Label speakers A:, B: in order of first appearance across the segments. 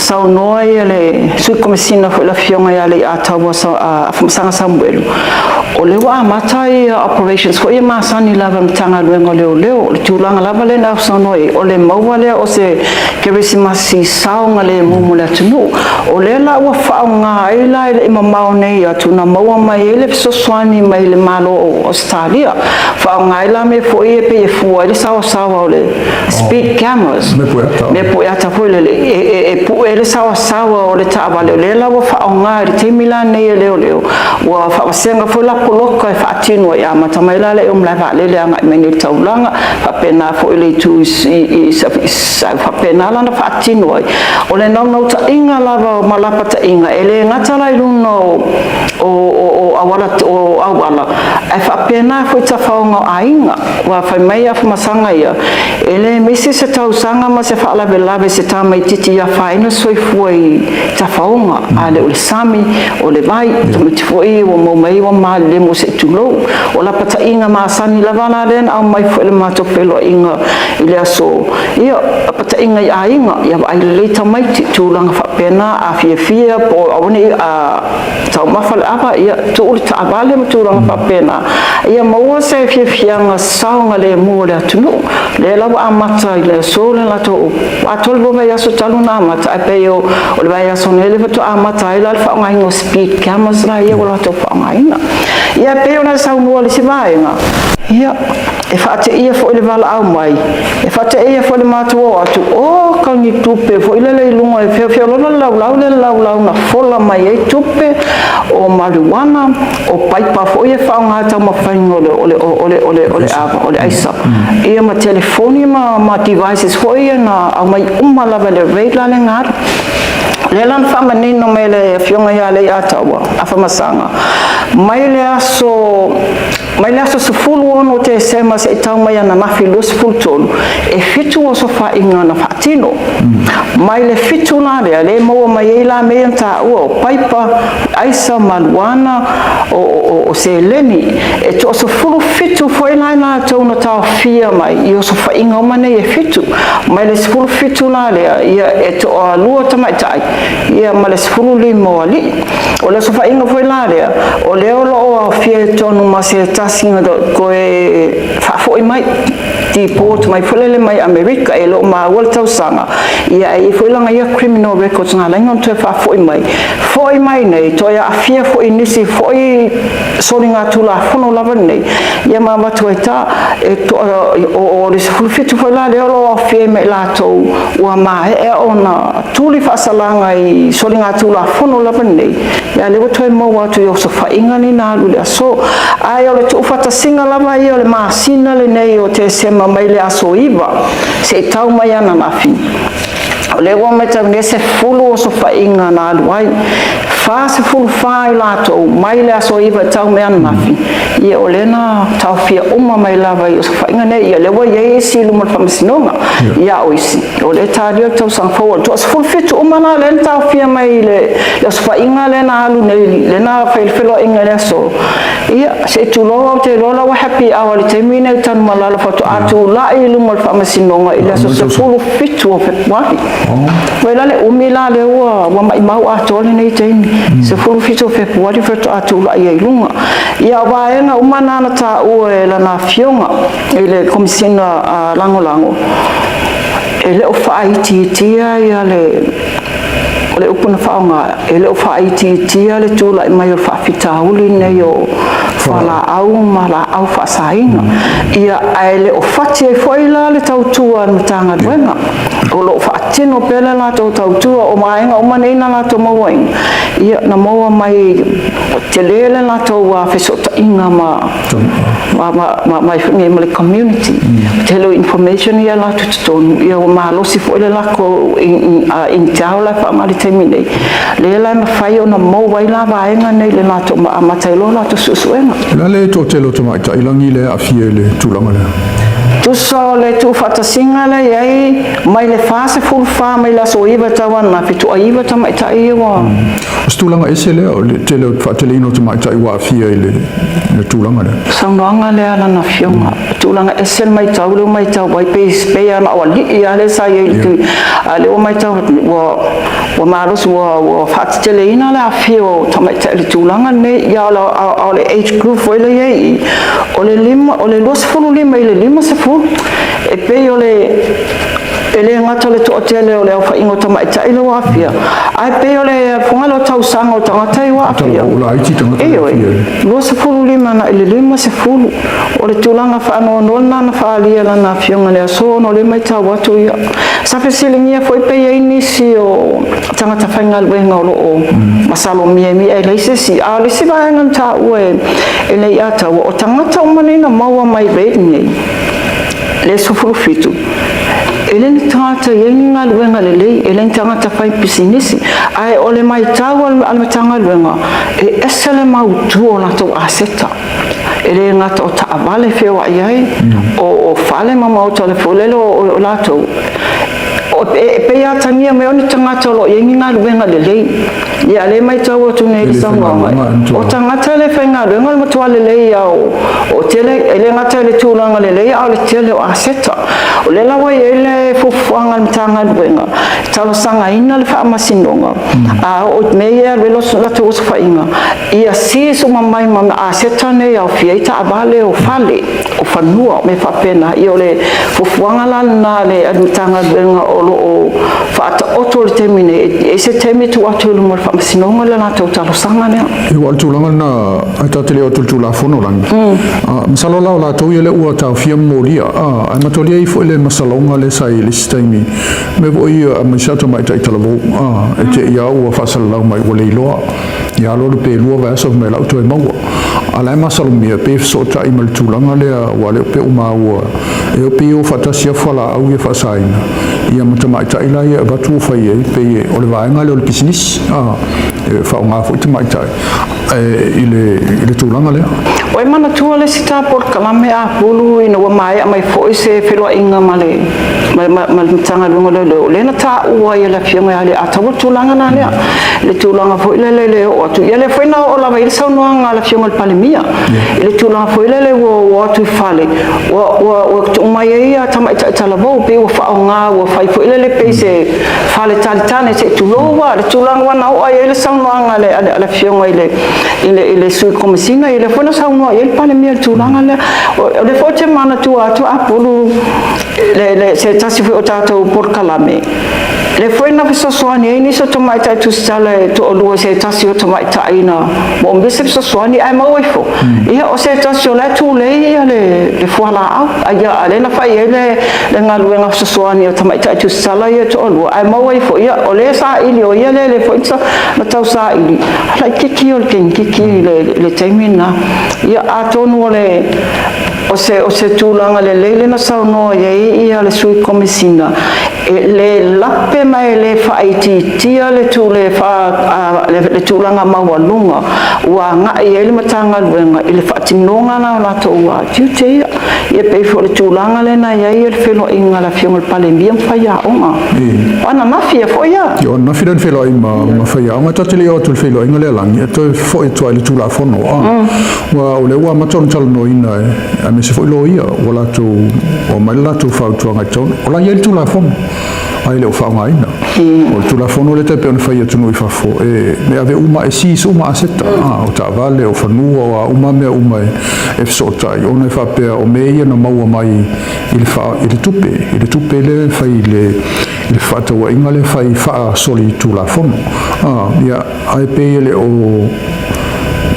A: Saunoa le Sui Komesina foi le Afioga ia Leiataua Afamasaga Samuelu, o lea ua amata ia operations foi ia masani lava i le Matagaluega o Leoleo. O le tulaga lava lea na saunoa ai, o le maua lea o se kerisimasi saogalemu mo le atunuu. O lea la ua faaaoga ai la e le i mamao nei atu na maua mai ai le fesoasoani mai le Malo o Ausetalia, faaaoga ai la mea foi e pei e fua ai le saoasaoa o le speed cameras, mea pueata foi lele e pue le saoasaoa o le taavale. O lea la ua faaaoga i le taimi la nei e leoleo, ua faavasega foi la poloka e faatino ai, amata mai la le malae vaalele agai mai nei i le taulaga, faapena foi le itu i faapena lana faatino ai. O le naunautaiga lava ma lapataiga e le gata la i luga o auala o auala, ae faapena foi tafaoga o aiga. Ua fai mai Afamasaga ia, e le misi se tausaga ma se faalavelave se tamaititi ia afaina soifua i tafaoga, a le o le sami, o le vai, tamaiti foi ua maua mai ua malelemo se i tulou. O lapataiga masani lava la lea na aumai foi le matou feiloaiga i le aso, ia, lapataiga i aiga, ia vaai lelei tamaiti, tulaga faapena, a fiafia po o aua ne i taumafa le ava, ia tuu le taavale ma tulaga faapena, ia maua se fiafiaga saogalemu o le atunuu. Lea la ua amata i le aso le latou atoa le 2 vaiaso talu na amata, ae pei o le vaiaso nei le faatoa amata ai la le faaaogaina o speed cameras la ia ua latou faaaogaina. Ia pei ona saunoa le isi vaega, ia e faateia foi le valaau mai, e faateia foi le matou o atu, o kani tupe foi lele i luga e feofeolola le laulau le laulau na fola mai ai tupe o marijuana, o paipa foi e faaaoga taumafaiga o le ava, o le aisa, ia ma telefoni ma devices foi ia na aumai uma lava le raid la le galu. Lea la na faamanino mai le Afioga ia Leiataua Afamasaga, mai le aso 16 Tesema se i tau mai ananafi 23, e 7 osofaiga na faatino. Mai le 7 la lea, le maua mai ai la mea na taua o paipa, aisa, maluana, o seleni. E toa 17 foi la latou na taofia mai i osofaiga uma nei e 7. Mai le 17 la lea, ia e toa 2 tamaitai, ia ma le 15 o alii. O le osofaiga foi la lea, o lea o lo o aofia i totonu ma se tasi na toe faafoi mai deport mai foi lele mai Amerika e lo o maua le tausaga, ia e i foi langa ia criminal records na lainga ona toe faafoi mai. Foi mai nei, toe aafia foi nisi foi soliga tulafono lava nei, ia ma avatu ai ta e to, o le 17 foi la lea o lo o aofia mai latou ua maea ona tuli faasalaga i soliga tulafono lava nei, ia le ua toe maua atu i osofaiga ni na alu le aso. Ae o le tuufatasiga lava ia o le masina lenei o Tesema mai le aso 9 se i tau mai ananafi, o lea ua matau nei 10 osofaiga na alu ai, 44 i latou mai le aso 9 e tau mai ananafi, ia o lea na taofia uma mai lava i osofaiga nei. Ia lea ua i ai isi i luma o le faamasinoga, ia o isi o lea talia le tausaga fou. O le toa 17 uma la lea na taofia mai le osofaiga lea na alu nei, lea na fai le feloaiga i le aso. Ia se i tulou au te iloa la ua happy hour i le taimi nei Tanumalala faatoa tulai i luma o le faamasinoga i le aso 17 o Fepuari. Ua la le umi la lea ua maimau atoa lenei taimi, 17 o Fepuari faatoa tulai ai i luga. Ia o vaega uma na na taua e lana afioga i le Komisina Lagolago, e le o faaitiitia ia le o le upu na faaaoga, e le o faaitiitia le tulai mai o le faafitauli nei o fualaau ma laau faasaina. Ia ae le o fati ai foi la le tautua a le Matagaluega, o lo o faatino pea le latou tautua. O vaega uma nei na latou mauaina, ia na maua mai tele le latou fesootaiga ma le community, tele o information ia latou totonu, ia ua malosi foi le lakou intel la e faaaoga i le taimi nei, lea la e mafai ona maua ai la vaega nei le latou amata ai loa latou suesuega.
B: La le toatele o tamaitai lagi le aafia i le tulaga lea?
A: Tusa o le tuufaatasiga lea i ai mai le 44 mai le aso 9 tau ananafi, toa-9 tamaitai ia ua
B: O se tulaga ese lea o le tele o faateleina o tamaitai ua aafia i le tulaga lea.
A: Saunoaga lea lana afioga, tulaga ese le maitau lea ua maitau ai, pei ana o alii lava lea sa i ai i le tui, a lea ua maitau ua Ua malosi ua faateteleina le aafia o tamaitai i le tulaga lenei. Ia, a o le age group foi lea i ai i i, o le 5, o le 25 i le 50. E pei o le e le gata o le toatele o le aofaiga o tamaitai lea ua aafia, ae pei o le fofoga lea o tausaga o tagata ia ua aafia. Ioe, 25 agai i le 50. O le tulaga faanoanoa lena na faaalia e lana afioga i le aso, ona o lea e matau atu, ia, sa fesiligia foi pe i ai nisi o tagata faigaluega o lo o masalomia e leai se isi. A o le isi vaega na taua e Leiataua, o tagata uma nei na maua mai raid nei, le 17, e le ni tagata e i ai ni galuega lelei, e le ni tagata fai pisinisi, ae o le matau a le Matagaluega, e ese le mautu o latou aseta. E le gata o taavale feoai ai, o fale ma maota o le foi lele o latou. E pei atagia mai o ni tagata o lo o i ai ni galuega lelei. Ia, le matau atu nei i le saunoaga, o tagata le faigaluega o le matua lelei ia o tele, e le gata i le tulaga lelei, a o le tele o aseta. O lea la ua i ai le fuafuaga a le Matagaluega, e talosagaina le Faamasinoga, a oo i mea ia e alu ai latou osofaiga, ia seize uma mai ma aseta nei e aofia ai taavale, o fale, o fanua, o mea faapena. Ia, o le fuafuaga la lena a le Matagaluega o lo o faataoto i le taimi nei, e i ai se taimi e tuu atu i luma o le Faamasinoga le latou talosaga lea.
B: Ua o le tulaga lena ae ta te le o atu i le Tulafono lagi. Masalo la o latou ia lea ua taofia ma molia, ae matolia ai foi le masaloga lea sa i ai i le isi taimi me foi aemaise a tamaitai talavou e te ia ua faasalalau mai ua le iloa ia alu alu pe 2 vaiaso mai lau toe maua. A la e masalomia pe fesootai ma le tulaga lea ua le o pe maua e o pe o faatasi a fualaau ia faasaina ia ma tamaitai la ia avatu ua fai ai pe o le vaega lea o le pisinisi e faaaoga foi tamaitai i le tulaga lea.
A: Ua e manatua le isi ta polokalame apulu ina ua maea mai foi se feloaiga ma le Matagaluega o Leoleo, lea na taua ai e le afioga ia Leiataua le tulaga la lea, le tulaga foi lele le oo atu. Ia lea foi na oo lava i le saunoaga a le afioga i le Palemia, i le tulaga foi lele ua atu i fale, ua tuu mai ai ia tamaitai talavou, pei ua faaaoga, ua fai foi lele pei se fale talitane se i tulou le tulaga ua na oo ai le saunoaga a le afioga i le Sui Komesina, ia lea foi na saunoa i ai le Palemia i le tulaga lea. O lea foi ou te manatua atu apulu se tasi foi o tatou polokalame, lea foi na fesoasoani ai nisi o tamaitai tusitala e toalua i se tasi o tamaitai na moomia se fesoasoani, ae maua ifo ia o se tasi o la e tulei ia le fualaau, a lea na fai ai le galuega fesoasoani a tamaitai tusitala ia e toalua, ae maua ifo ia o lea saili o ia lea foi na tau saili laitiiti o le kenikiki i le taimi lena. Ia, atonu o le o se tulaga lelei lea na saunoa i ai ia le Sui Komesina, e le lape ma e le faaitiitia le le tulaga maualuga ua agai ai le Matagaluega i le faatinoga la o latou tiute ia. Ia pei foi o le tulaga lea na i ai le feloaiga a le afioga i le Palemia ma faiaoga. O ananafi ia foi ia.
B: O ananafi lea na feiloai ma faiaoga, ta te le o atu i le feiloaiga lea lagi, e toe foi atu ai le Tulafono. Ua o lea ua amata ona talanoaina e aemaise foi loia ua latou ua aumai le latou fautuaga i totonu. O la e i ai le Tulafono, ae le o faaaogaina. O le Tulafono lea tai pei ona fai i atunuu i fafo, e ave uma, e seize uma aseta, o taavale, o fanua, o a uma mea uma e fesootai, ona e faapea o mea ia na maua mai i le tupe, i le tupe lea e fai i le fefaatauaiga lea e fai faasolitulafono. Ia, ae pei e le o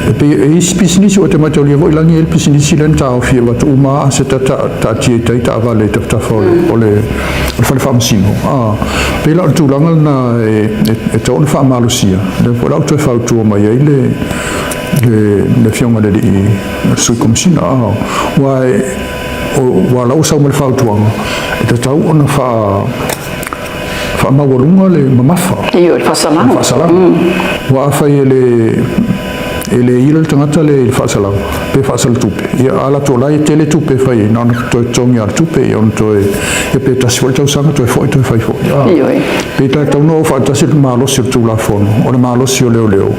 B: e pei e isi pisinisi ua te mataulia foi lagi e le pisinisi lea na taofi e avatu uma aseta taatia i tai taavale i tafatafa o le fale faamasino. Pei la o le tulaga lena e tatau ona faamalosia, lea foi la ua toe fautua mai ai le afioga i le alii Sui Komesina. Ua ua la ua sau mai le fautuaga e tatau ona faamaualuga le mamafa.
A: Io, le faasalaga.
B: Faasalaga. Ua afai e le E le ila le tagata lea i le faasalaga pe faasala tupe, ia a latou la e tele tupe e fai ai, na ona toe totogi lava o le tupe, ia ona toe, ia pe tasi foi le tausaga toe foi toe fai foi. A,
A: Ioe.
B: Pe tatau ona o faatasi le malosi o le Tulafono, o le malosi o leoleo,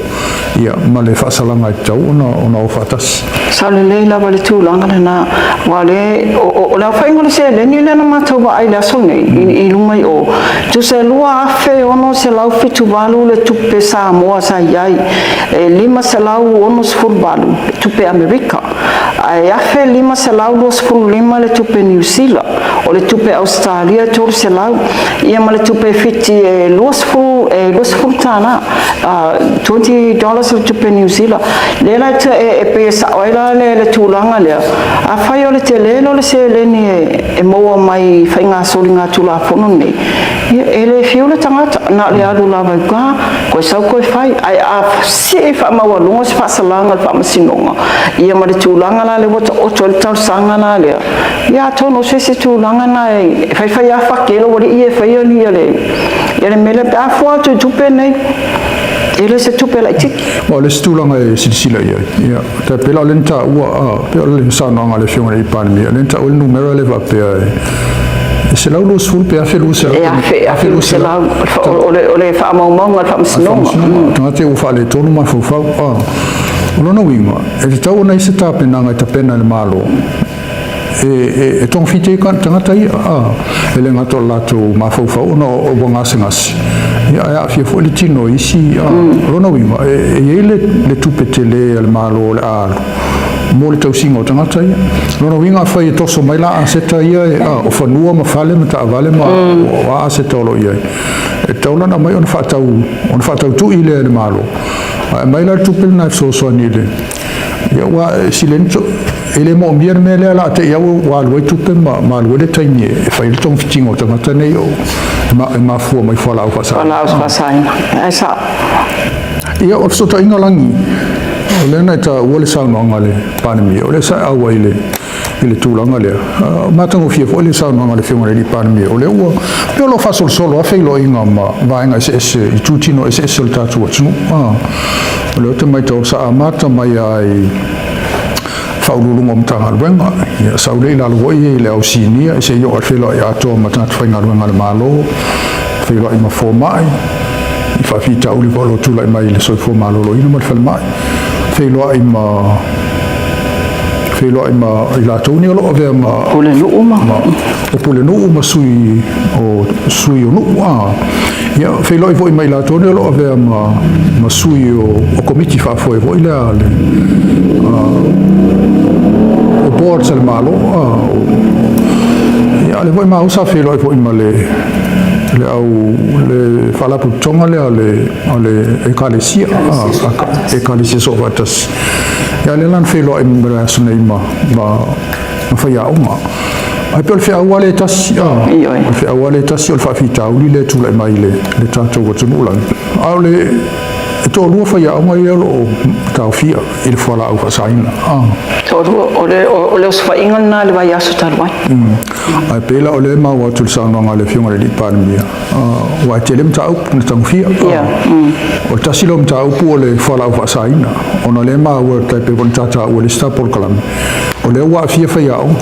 B: ia ma le faasalaga e tatau ona o faatasi.
A: Sao lelei lava le tulaga lena, aua o le, o le aofaiga o le seleni lea na matou vaai i le aso nei i luga i o, tusa e $2,678 le tupe Samoa sa i ai, e $568 le tupe Amerika, ae $1,525 le tupe Niu Sila, o le tupe Ausetalia e 300, ia ma le tupe Fiti e 20, e 20 tala, $20 le tupe Niu Sila. Lea la e pei e sao ai la le tulaga lea, afai o le tele o le seleni e maua mai faiga soligatulafono nei, ia, e le fiu le tagata, na o le alu lava i uka, koe sau koe fai, ae a sii faamaualuga se faasalaga o le faamasinoga, ia ma le tulaga la lea ua taoto ai le talosaga la lea, ia atonu o se isi tulaga na e faifai lava fake lou alii e faia ia le mea lea, pe a fua atu i tupe nei, e le o se tupe laitiiti.
B: O le isi tulaga e silasila i ai, ia, tai pei la o lea na taua, pei o le saunoaga a le Afioga i le Palemia, o lea na taua le numera lea faapea e 120 pe 1,200.
A: E 1,200, o le faamaumauga a le faamasinoga.
B: Tagata ua faaletonu mafaufau. O lona uiga, e tatau ona i se tapenaga e tapena e le Malo, e togafiti ai tagata ia, e le gata o le latou mafaufau ona ua gasegase, ia, ae aafia foi le tino i isi. O lona uiga, e i ai le tupe tele a le Malo o le a alu mo le tausiga o tagata ia. Lona uiga, afai e toso mai la aseta ia, o fanua ma fale ma taavale ma o a aseta o lo o i ai, e tatau la ona aumai ona faatautui lea e le Malo, ae aumai la le tupe lena e fesoasoani i le ia, ua sileni e le moomia le mea lea la te iau ua alu ai tupe ma alu ai le taimi e fai le togafitiga o tagata nei o e mafua mai fualaau faasaina.
A: Fualaau faasaina. Ae sao.
B: Ia, o le fesootaiga lagi, o lea na e taua le saunoaga a le Palemia, o lea sa e auai i le tulaga lea. Matagofie foi le saunoaga a le Afioga i le Palemia, o lea ua pei o lo o faasolosolo lava feiloaiga ma vaega eseese i itutino eseese o le tatou atunuu. O lea ou te matau sa amata mai ai faauluuluga o Matagaluega, ia, sau lea i lalo foi i le au sinia, seia oo i le feiloai atoa ma tagata faigaluega a le Malo, feiloai ma fomai, i faafitauli foi o lo o tulai mai i le soifua maloloina ma le falemai, feiloai ma i latou nei o lo o avea ma
A: Pulenuu ma
B: o pulenuu ma sui o nuu. Ia, feiloai foi ma i latou nei o lo o avea ma sui o komiti faafoe foi lea le o boards a le Malo. Ia, le foi ma sa feiloai foi ma le au le faalapotopotoga lea a le ekalesia, ekalesia soofaatasi. Ia, lea la na feiloai ma le aso nei ma faiaoga. Ai pei o le feau lava lea e tasi, o le feau lava lea e tasi o le faafitauli lea e tulai mai i le tatou atunuu lagi. A o le e toalua faiaoga ia o lo o taofia i le fualaau faasaina.
A: Toalua, o le osofaiga lena i le vaiaso talu ai.
B: Ae pei la o lea e maua atu i le saunoaga a le Afioga i le Palemia, ua e tele mataupu na tagofia. O le tasi lea o mataupu o le fualaau faasaina, ona o lea e maua tai pei foi ona taua i le isi polokalame, o lea ua aafia faiaoga.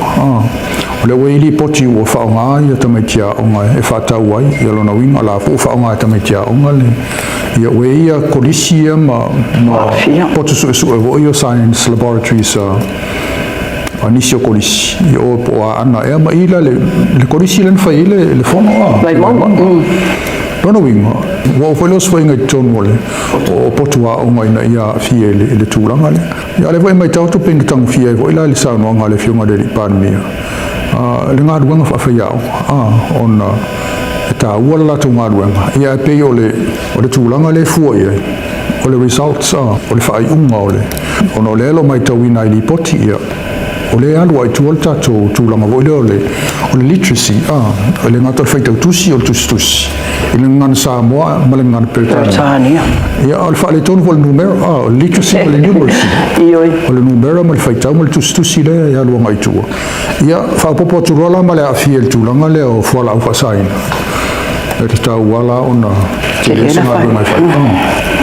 B: O lea ua i ai lipoti ua faaaoga ia tamaiti aoga e faatau ai, ia lona uiga o la foi ua faaaoga e tamaiti aoga le ia ua i ai ia kolisi ia ma poto suesue foi o science laboratories a nisi o kolisi, ia o po o Aana ea ma i la le kolisi lea na fai ai le fono
A: Vaimauga.
B: Lona uiga, ua oo foi le osofaiga i totonu o potu aoga ina ia aafia i le tulaga lea. Ia, o lea foi e matau atu pei na tagofia ai foi la i le saunoaga a le Afioga i le Palemia, le galuega faafaiaoga, ona e taua le latou galuega, ia ae pei o le tulaga lea e fua i ai, o le results, o le faaiuga o le, ona o lea o lo o matauina i lipoti, ia, o lea e alu ai tua le tatou tulaga foi lea o le literacy, e le gata o le faitau tusi, o le tusitusi, i le gagana Samoa ma le gagana Peretania. Ia, o le faaletonu foi o le numera, o le literacy ma le numeracy. O le numera ma le faitau ma le tusitusi lea e alu agai i tua. Ia, faaopoopo atu loa la ma le aafia i le tulaga lea o fualaau faasaina. E tatau lava la ona tele se galuega e fai.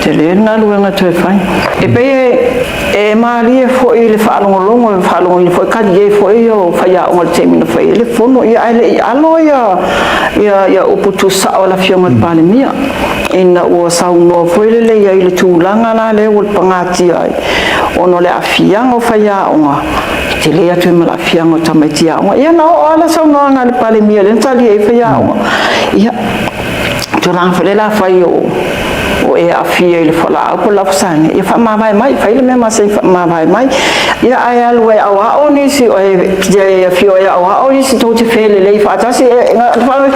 A: Tele le galuega toe fai. E pei e malie foi i le faalogologo, e faalogoina foi talie foi ia o faiaoga i le taimi na fai ai le fono, ia ae le i alo ia upu tuusao a le Afioga i le Palemia, ina ua saunoa foi lele i ai i le tulaga la lea ua pagatia ai, ona o le aafiaga o faiaoga, e tele atu ai ma le aafiaga o tamaiti aoga. Ia na oo lava le saunoaga a le Palemia lea na talia ai faiaoga. Ia, tulaga foi lele afai o e aafia i le fualaau po o le laufasage, ia faamavae mai, fai le mea masani faamavae mai. Ia ae alu e aoao nisi, e afio e aoao nisi tou te felelei faatasi, e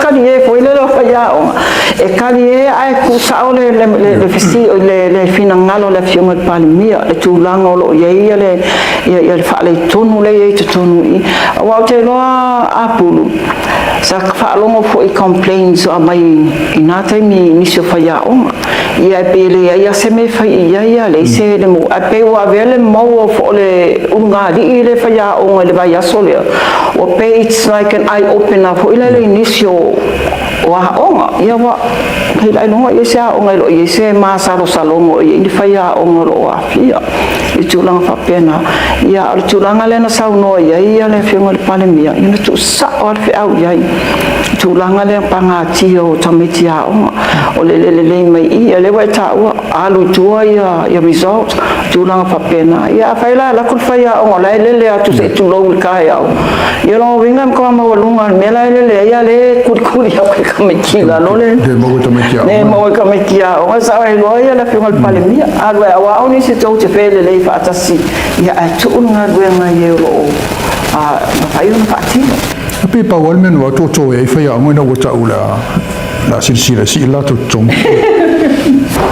A: talie foi lele o faiaoga. E talie ae tuusao le finagalo o le Afioga i le Palemia, le tulaga o lo o i ai le faaletonu lea e i ai i totonu i i. Aua ou te iloa Apulu, sa faalogo foi i complaints o aumai i na taimi i nisi o faiaoga. Ia e pei e leai lava se mea e fai i ai, a leai se le mo. Ae pei ua avea le maua foi o le ulugalii le faiaoga i le vaiaso lea, ua pei it's like an eye opener foi lele i nisi o aoga. Ia ua ailoga i ai se aoga e le o i ai se masalosaloga o i ai ni faiaoga o lo o aafia i tulaga faapena. Ia, o le tulaga lea na saunoa i ai le Afioga i le Palemia, ia na tuusao lava le feau i ai. Tulaga lea pagatia o tamaiti aoga, o le lelei mai i, ia lea ua e taua, alu i tua ia result, tulaga faapena. Ia afai la e alu atu le faiaoga o la e lele atu se i tulou i le taeao, ia lona uiga e matua maualuga le mea la e lele ai, a le kulikuli atu i tamaiti i lalo le
B: Le maua tamaiti aoga.
A: Le maua i tamaiti aoga. Sao ai loa ia le Afioga i le Palemia, alu e aoao nisi tou te felelei faatasi, ia ae tuu le galuega i e o lo o mafai ona faatino.
B: E pei pau lava le mea na o atoatoa ai faiaoga ina ua tau le a silasila e sii le latou totogi.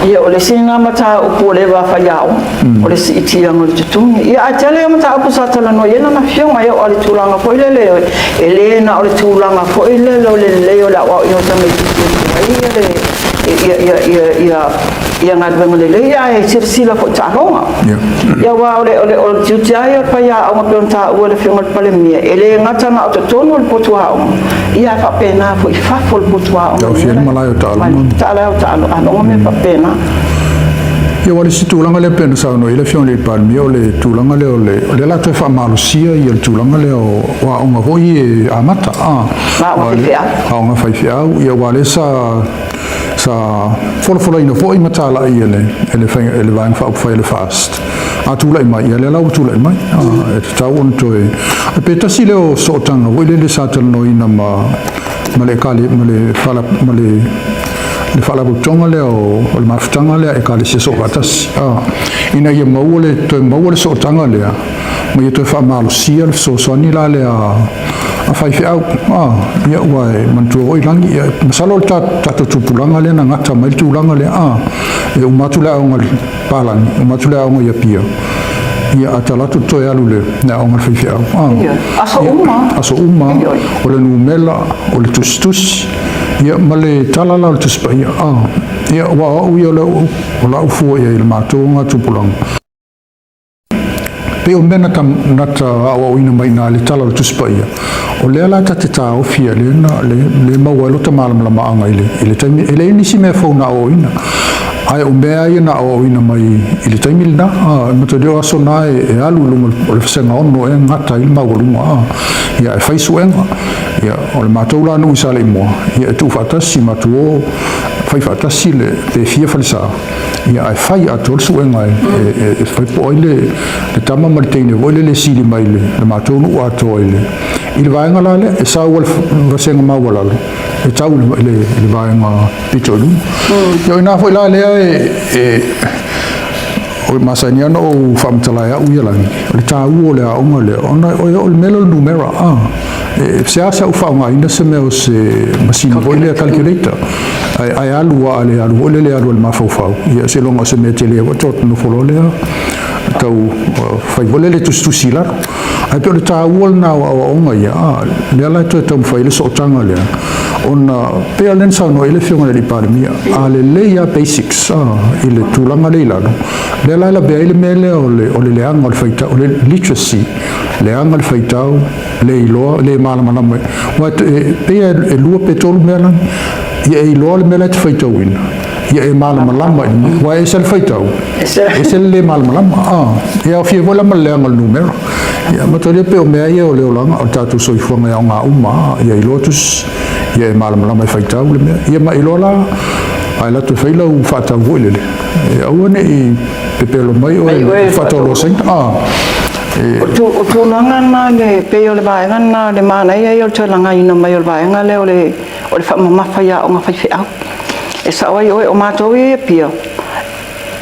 A: Ia, o le isi lena mataupu o leva faiaoga, o le siitiaga o le totogi. Ia, ae tele ia mataupu sa talanoa i ai lana afioga, e oo lava i le tulaga foi lele, e le na o le tulaga foi lele o le lelei o le aoaoina o tamaiti e ai ia galuega lelei, ae silasila foi i taaloga. Ia, aua o le tiute lava ia o le faiaoga pei ona taua e le Afioga i le Palemia, e le gata na o totonu o le potu aoga, ia ae faapena foi i fafo o le potu aoga.
B: Taofia ai le malae o taaloga.
A: Malae o taaloga, mea faapena.
B: Ia, ua le isi tulaga lea pei ona saunoa i ai le Afioga i le Palemia, o le tulaga lea o lea la toe faamalosia ia le tulaga lea o aoga foi e amata.
A: Aoga faifeau.
B: Aoga faifeau, ia aua lea sa folafolaina foi ma talai e le Vaega Faaupufai o le FAST. A tulai mai, ia lea la ua tulai mai. E tatau ona toe. Pe tasi lea o sootaga foi lele sa talanoaina ma le ekale ma le fala ma le faalapotopotoga lea o le mafutaga lea Ekalesia Soofaatasi, ina ia maua le toe maua le sootaga lea ma ia toe faamalosia le fesoasoani la lea a faifeau. Ia ua e manatua foi Lagi, ia masalo o le tatou tupulaga lea na gata mai le tulaga lea, e uma atu le aoga palagi, uma atu le aoga i Apia, ia a tala atu toe alu le aoga le faifeau.
A: Aso uma.
B: Aso uma, o le numera, o le tusitusi, ia ma le tala la o le Tusi Paia. Ia ua au ia o lau fua ia i le matou ngā tupulaga. Pe o mea nata aoaoina mai nā le tala o le Tusi Paia, o lea la ta te taofi le na le maua ai lota malamalamaaga i le taimi, e leai nisi mea fou na aoaoina. Ae o mea ia na aoaoina mai i le taimi lena, matua o aso na e alu i luga o le vasega 6 e gata ai le maualuga. Ia e fai suega. Ia, o le matou la nuu i Saleimoa, ia e tuufaatasi matou o fai faatasi le pe fia falesa, ia ae fai atoa le suega e fai po ai le tama ma le teine foi lele e sili mai le matou nuu atoa i le vaega la lea e sau le vasega maualalo e tau i le vaega pito i luga. Ia o ina foi la lea e o masani ana ou faamatala e au ia Lagi, o le taua o le aoga lea, ona o le mea lea o le numera, e se asa u faaaogaina se mea o se masini foi lea calculator, ae alu a le alu foi lele alu le mafaufau, ia se loga o se mea tele foi to nofo loa lea tau fai foi lele tusitusi i lalo. Ae pei o le taua lena o aoaoga ia, lea la e toe taumafai le sootaga lea, ona pei lea na saunoa ai le Afioga i le Palemia, a lelei lava basics i le tulaga lea i lalo, lea la e lavea ai le mea lea o le leaga o le faitau, o le literacy, leaga le faitau, le iloa, le malamalama. Aua e pei e lua pe tolu mea la, ia e iloa le mea la e te faitauina. Ia e malamalama i le mea. Aua e ese le faitau, ese le le malamalama. E aofia foi la ma le leaga o le numera. Ia, mataulia pei o mea ia o le olaga o le tatou soifuaga e aoga uma, ia iloa tusi, ia e malamalama e faitau le mea. Ia ma iloa la, a e alu atu e fai lau faatau foi lele, e aua ne i pepelo mai oe i faataualoa saina.
A: O tulaga na le pei o le vaega na le manaia ia o le toe lagaina mai o le vaega lea o le faamamafa i aoga faifeau. E sao ai oe, o matou ia i Apia,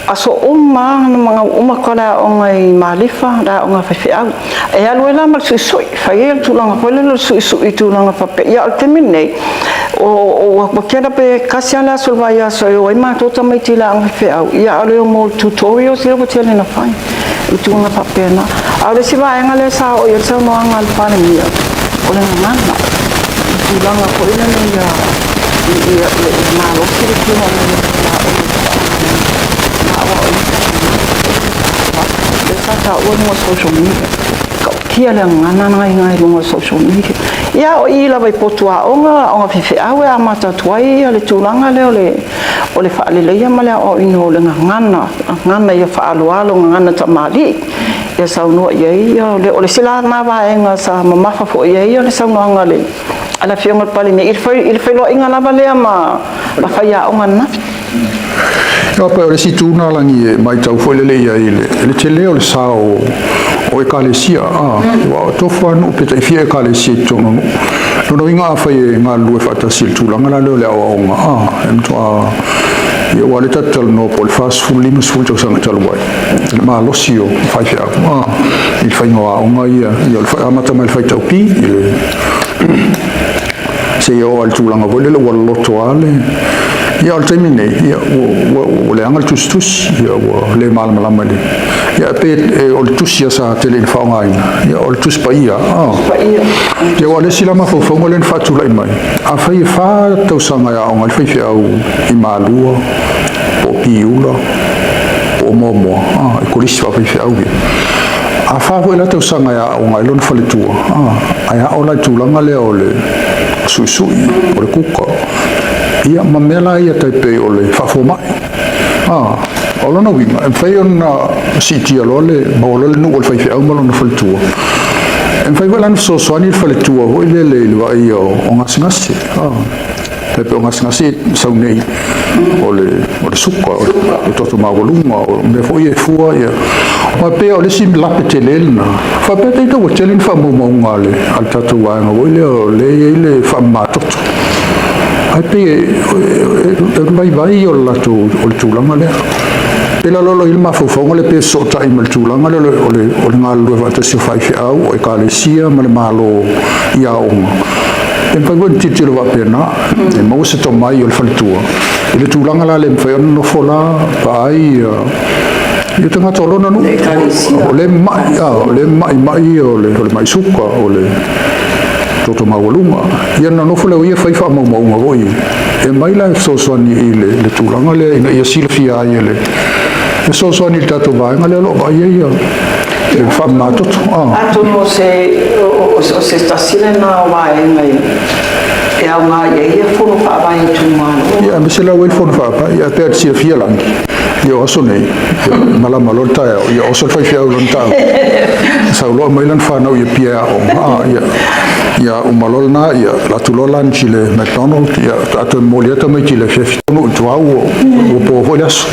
A: aso uma na magau uma atu le aoga i Malifa, le aoga faifeau. E alu ai la ma le suisui, fai ai le tulaga foi lele o le suisui i tulaga faapea. Ia, o le taimi lenei, ua tele pe kasi lava le aso o le vaiaso e o ai matou tamaiti i le aoga faifeau, ia a o le o mo le tutorials lea ua tele na fai, i tulaga faapena. A o le isi vaega lea sa oo i ai le saunoaga a le Palemia, o le gagana, i tulaga foi lele ia malosi le tino o le aoga ma aoaoina lea sa taua luga o social media. Tautia le gagana na i luga o social media. Ia, o i lava i potu aoga, aoga faifeau e amata atu ai le tulaga lea o le faaleleia ma le aoaoina o le gagana, gagana ia faaaloalo, gagana tamalii ia saunoa i ai. O le isi la na vaega sa mamafa foi i ai le saunoaga a le Afioga i le Palemia i le feiloaiga lava lea ma faiaoga ananafi.
B: Ia, pe o le isi itu na lagi e matau foi lele i ai i le tele o le sao o ekalesia, ua tofu lava nuu pe taifia ekalesia i totonu o nuu. Lona uiga afai e galulue faatasi i le tulaga la lea o le aoaoga, e matua ia, ua le tatou talanoa po o le 40 50 tausaga talu ai le malosi o faifeau i le faiga o aoga ia, ia o le amata mai le faitau pi i le seia oo i le tulaga foi lele ua loloto lava le. Ia, o le taimi nei, ia, ua leaga le tusitusi, ia, ua le malamalama i le. Ia, pe o le tusi sa tele ina faaaogaina, ia, o le tusi paia.
A: Paia.
B: Ia, ua le isi la mafaufauga lea na faatulai mai, afai e 4 tausaga e aoga ai le faifeau i Malua po o Piula po o Moamoa i kolisi faafaifeau ia, a 4 foi la tausaga e aoga ai lona faletua, ae ao la i tulaga lea o le suisui, o le kuka, ia ma mea la ia tai pei o le faafomai. O lona uiga e mafai ona siitia loa le maua loa le nuu o le faifeau ma lona faletua. E mafai foi la ona fesoasoani le faletua foi lele i le vaaia o gasegase, tai pei o gasegase sau nei o le suka, o le toto maualuga, o mea foi e fua ia. Ma pei o le isi lape tele lena faapea taita ua tele ni faamaumauga a le tatou vaega foi lea o le i ai le faamamatoto, ae pei e vaivai o le latou o le tulaga lea pe lalolo i le mafaufauga le pe fesootai ma le tulaga lea o le galulue faatasi o faifeau o ekalesia ma le Malo i aoga. E mafai foi ona tilotilo faapena e maua se tomai o le faletua i le tulaga la le mafai ona nofo la vaai ia tagata o lona nuu o le mai o le maimai o le mai suka, o le toto maualuga, ia na nofo lea ia fai faamaumauga foi e mai la e fesoasoani i le tulaga lea ina ia silafia ai e le fesoasoani i le tatou vaega lea o lo o vaaia ia le faamamatoto.
A: Atonu o se tasi lena o vaega e aoga i ai ia fono faavae itumalo.
B: Ia, aemaise la ua i le fono faavae, ia pe a te silafia lagi ia o aso nei, ia, malama loa le taeao, ia oso le faifeau lona taau sauloa mai lana fanau ia pia e aoga, ia ia uma loa lena, ia latu loa lunch i le McDonald, ia atoe momoli ata mai i le afiafi tonu i tuau ua po foi le aso.